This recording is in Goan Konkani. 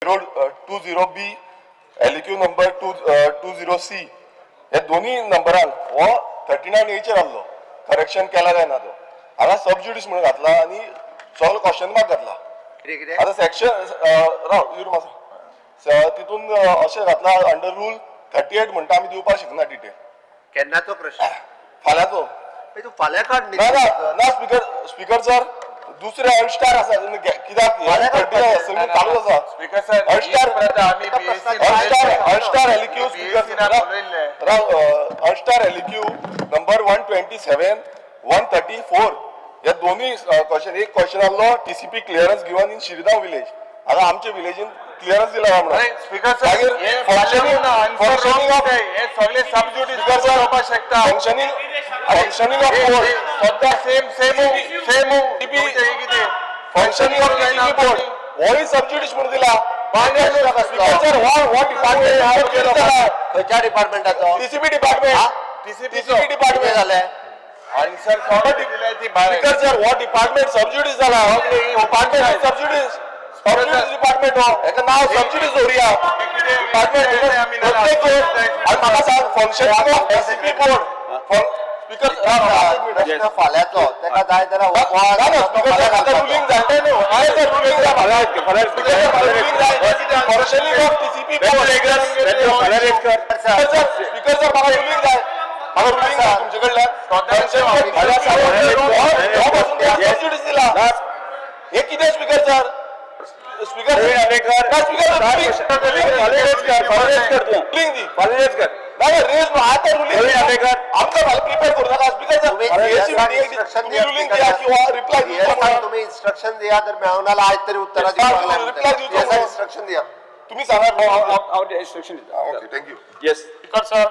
0 20 B, LQ number 20 C, हे दोन्ही नंबरान हो 39 एचेर आहलो. करेक्शन केला काय ना तो हांगा सब ज्युडीस म्हणून घातला आनी सगळो क्वेश्चन मार्क घातला. कितें कितें? आता सेक्शन, राव युर मातसो, तितून अशें घातला, अंडर रूल 38 म्हणटा, आमी दिवपाक शकना डिटेल. केन्नाचो प्रश्न? फाल्यांचो. ए, तूं फाल्यां काड न्ही. ना ना ना, स्पीकर, स्पीकर सर, दुसरे अल्स्टार आसा कित्याक फाल्यां काडपाचें. सगळें चालूच आसा. स्पीकर सर, अल्स्टार प्रथा आमी एका BSc प्रश्नाक अल्स्टार, अल्स्टार एलक्यू BSc speaker ना बोलयल्लें. राव, अल्स्टार LQ number 127, 134, हे दोन्ही क्वेश्चन. एक क्वेश्चन आहलो, TCP clearance given in Shirgaon village. हांगा आमच्या विलेजीन क्लियरन्स दिला काय म्हणून. नाही, स्पीकर सर, मागीर हे functioning- answer functioning of- हे सगळे सब ज्युडीस स्पीकर सर, जावपाक शकता. Functioning of board. सद्या सेम सेम सेम कितें फंक्शनिंग ऑफ टीसीपी बोर्ड होय सब ज्युडीस म्हणून दिला. स्पीकर सर, हो हो डिपार्टमेंट खंयच्या डिपार्टमेंटाचो? TCP department. TCP TCP कितें डिपार्टमेंट. जालें? आन्सर दिलाय ती भायर. स्पीकर सर, हो डिपार्टमेंट सब ज्युडीस जाला. डिपार्टमेंट सब ज्युडीस, सब ज्युडीस डिपार्टमेंट हो. हेका नाव सब ज्युडीस दवरुया डिपार्टमेंट प्रत्येक. आनी म्हाका सांग, functioning of TCP board, speaker. प्रश्न फाल्यांचो, तेका जाय जाल्यार हो ना ना, स्पीकर सर, म्हाका रुलींग जाय न्हू. हय सर, रुलींग जाय म्हाका. स्पीकर सर, म्हाका रुलींग जाय, functioning of TCP board. Speaker sir, speaker sir, म्हाका रुलींग जाय, म्हाका रुलींग जाय तुमचे कडल्यान. सबसिडीज दिला, हे कितें speaker sir? Speaker, speaker, ruling दी. ना ना, रेज न्हू आतां रुलींग आमकां फाल्यां प्रिपेर करूं नाका स्पीकर सर. तुम्ही instruction दिया. रुलींग दिया किंवा रिप्लाय PSI तुम्ही इन्स्ट्रक्शन दिया तर मेळोंक ना आयज तरी उत्तरां दिवपाक. Reply दिवचो. इन्स्ट्रक्शन दिया. तुम्ही सांगा. हांव इन्स्ट्रक्शन दिता. Okay, thank you. Yes. Speaker sir,